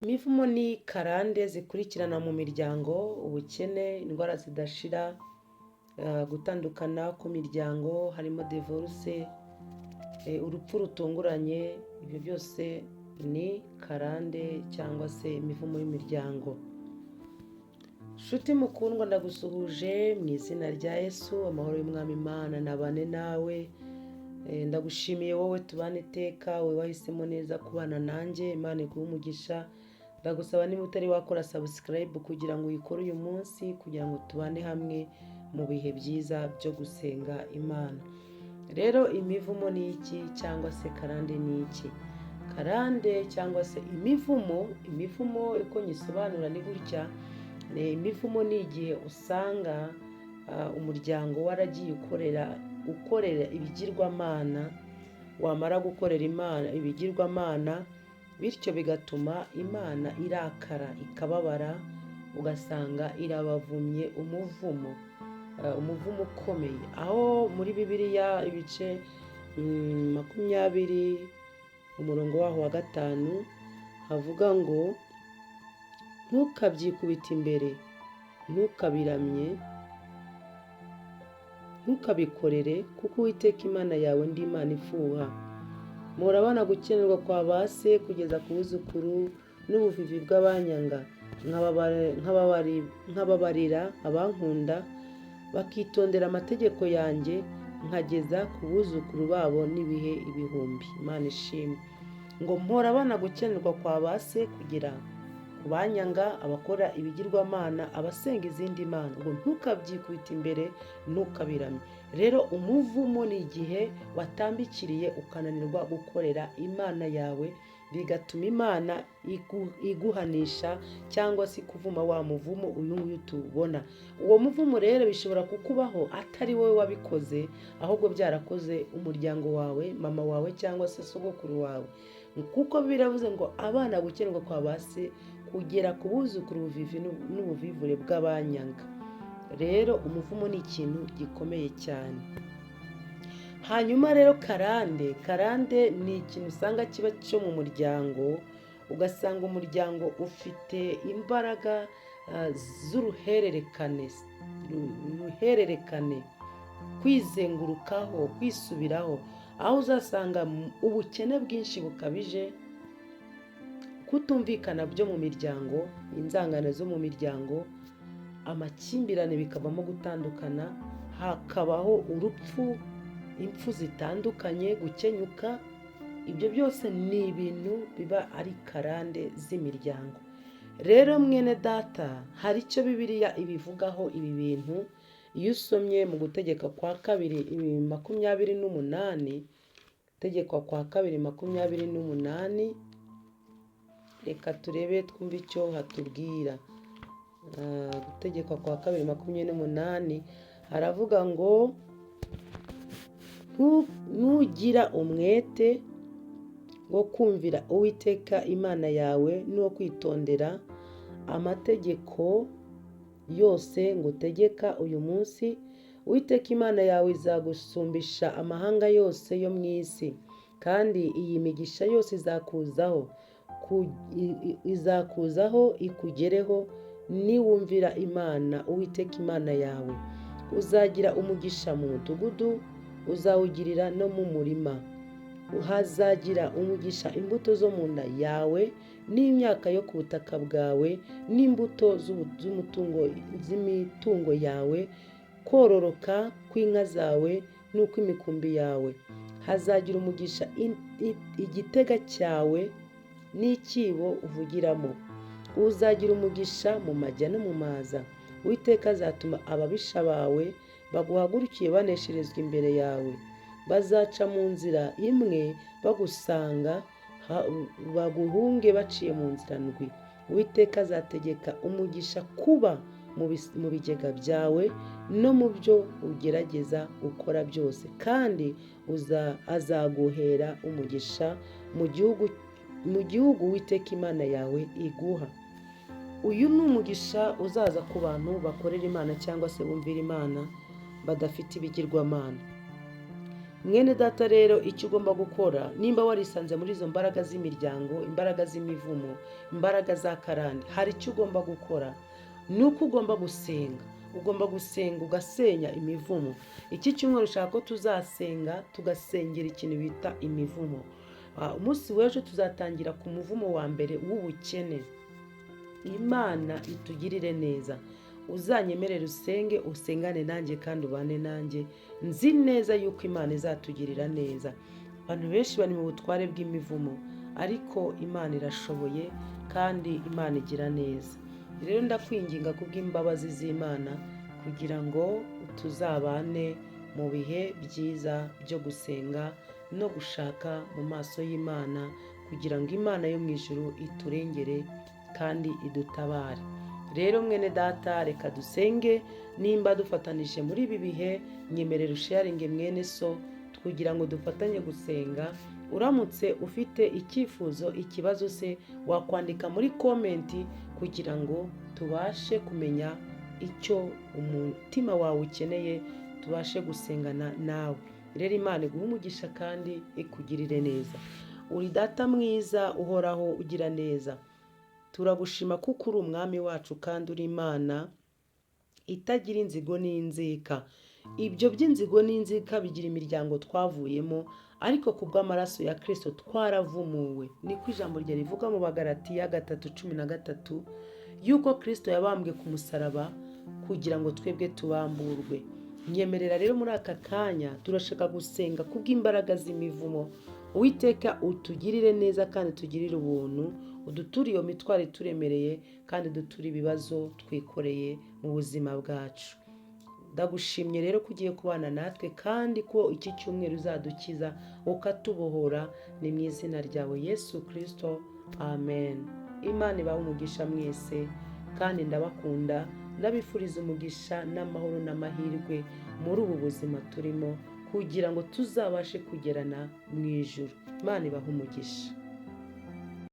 Imivumo ni karande zikurikirana mu miryango: ubukene, indwara zidashira, gutandukana kw'imiryango harimo divorce, urupfu rutunguranye. Ibyo byose ni karande cyangwa se imivumo y'imiryango. Nshuti mukundwa, ndagusuhuje mu izina rya Yesu. Amahoro y'Umwami Imana nabane nawe. Ndagushimiye wowe tubana iteka, wowe wahisemo neza kubana nanjye. Imana iguhe umugisha. Ndagusaba, niba utari wakora subscribe, kugira ngo uyikore uyu munsi, kugira ngo tubane hamwe mu bihe byiza byo gusenga Imana. Rero imivumo ni iki, cyangwa se karande ni iki? Karande cyangwa se imivumo, imivumo uko nyisobanura ni gutya: imivumo ni igihe usanga umuryango waragiye ukorera ibigirwamana, wamara gukorera Imana ibigirwamana, bityo bigatuma Imana irakara, ikababara, ugasanga irabavumye umuvumo, umuvumo ukomeye. Aho muri Bibiliya ibice 20, umurongo waho wa 5, havuga ngo: "Ntukabyikubite imbere, ntukabiramye, ntukabikorere, kuko Uwiteka Imana yawe ndi Imana ifuha. Murabona gukenerwa kwa ba se kugeza ku buzukuru n'ubuvivi bw'abanyanga, nkababarira abankunda bakitondera amategeko yanjye, nkageza ku buzukuru babo n'ibihe ibihumbi." Imana ishimwe. Ngo mpora abana gukenerwa kwa ba se kugera ku banyanga, abakora ibigirwamana, abasenga izindi mana, ngo ntukabyikubite imbere, ntukabiramye. Rero umuvumo ni igihe watambikiriye ukananirwa gukorera Imana yawe, bigatuma Imana iguhanisha cyangwa se ikuvuma wa muvumo uyu nguyu tubona. Uwo muvumo rero bishobora kukubaho atari wowe wabikoze, ahubwo byarakoze umuryango wawe, mama wawe cyangwa se sogokuru wawe, kuko biravuze ngo abana gukenerwa kwa ba se kugera ku buzukuru, ubuvivi n'ubuvivure bw'abanyanga. Rero umuvumo ni ikintu gikomeye cyane. Hanyuma rero karande, karande ni ikintu usanga kiba cyo mu muryango, ugasanga umuryango ufite imbaraga z'uruhererekane, uruhererekane, kwizengurukaho, kwisubiraho, aho uzasanga ubukene bwinshi bukabije, kutumvikana byo mu miryango, inzangano zo mu miryango, amakimbirane, bikavamo gutandukana, hakabaho urupfu, impfu zitandukanye, gukenyuka. Ibyo byose ni ibintu biba ari karande z'imiryango. Rero mwene data, hari icyo Bibiliya ibivugaho ibi bintu. Iyo usomye mu Gutegeka kwa Kabiri 28, Gutegekwa kwa Kabiri 28, reka turebe twumve icyo hatubwira. Gutegekwa kwa Kabiri 28 haravuga ngo: "Nugira umwete wo kumvira Uwiteka Imana yawe n'uwo kwitondera amategeko yose ngutegeka uyu munsi, Uwiteka Imana yawe izagusumbisha amahanga yose yo mu isi, kandi iyi migisha yose izakuzaho ikugereho niwumvira Imana, Uwiteka Imana yawe. Uzagira umugisha mu mudugudu, uzawugirira no mu murima. Hazagira umugisha imbuto zo mu nda yawe n'imyaka yo ku butaka bwawe n'imbuto z'imitungo yawe, kororoka kw'inka zawe n'ukw'imikumbi yawe. Hazagira umugisha igitega cyawe n'icyibo uvugiramo. Uzagira umugisha mu majya no mu maza. Uwiteka azatuma ababisha bawe baguhagurukiye banesherezwa imbere yawe. Bazaca mu nzira imwe bagusanga, baguhunge baciye mu nzira ndwi. Uwiteka azategeka umugisha kuba mu bigega byawe no mu byo ugerageza gukora byose, kandi azaguhera umugisha mu gihugu Uwiteka Imana yawe iguha." Uyu ni umugisha uzaza ku bantu bakorera Imana cyangwa se bumvira Imana, badafite ibigirwamana. Mwene data rero, icyo ugomba gukora nimba warisanze muri izo mbaraga z'imiryango, imbaraga z'imivumo, imbaraga za karande, hari icyo ugomba gukora, ni uko ugomba gusenga. Ugomba gusenga ugasenya imivumo. Iki cyumweru ushaka ko tuzasenga, tugasengera ikintu bita imivumo. Umunsi w'ejo tuzatangira ku muvumo wa mbere w'ubukene. Imana itugirire neza. Uzanyemerere usenge, usengane nanjye kandi ubane nanjye. Nzi neza yuko Imana izatugirira neza. Abantu benshi bari mu butware bw'imivumo, ariko Imana irashoboye kandi Imana igira neza. Rero ndakwinginga kubw'imbabazi z'Imana kugira ngo tuzabane mu bihe byiza byo gusenga no gushaka mu maso y'Imana, kugira ngo Imana yo mu ijuru iturengere kandi idutabare. Rero mwene data, reka dusenge. Nimba dufatanije muri ibi bihe, nyemerera usharinge mwene so kugira ngo dufatanye gusenga. Uramutse ufite icyifuzo, ikibazo se, wakwandika muri comment kugira ngo tubashe kumenya icyo umutima wawe ukeneye, tubashe gusengana nawe. Rero Imana iguhe umugisha kandi ikugirire neza. Uri Data mwiza uhoraho ugira neza, turagushima kuko uri Umwami wacu kandi uri Imana itagira inzigo n'inzika. Ibyo by'inzigo n'inzika bigira imiryango twavuyemo, ariko ku bw'amaraso ya Kirisito twaravumuwe. Niko ijambo rye rivuga mu Bagaratiya 3:13 yuko Kirisito yabambwe ku musaraba kugira ngo twebwe tubamburwe. Nyemerera rero muri aka kanya turashaka gusenga kubw'imbaraga z'imivumo. Uwiteka, utugirire neza kandi tugirire ubuntu, uduture iyo mitwaro ituremereye kandi duture ibibazo twikoreye mu buzima bwacu. Ndagushimye rero ko ugiye kubana natwe kandi ko iki cyumweru uzadukiza ukatubohora. Ni mu izina ryawe Yesu Kirisito, amen. Imana ibahe umugisha mwese kandi ndabakunda. Ndabifuriza umugisha n'amahoro n'amahirwe muri ubu buzima turimo kugira ngo tuzabashe kugerana mu ijuru. Imana ibahe umugisha.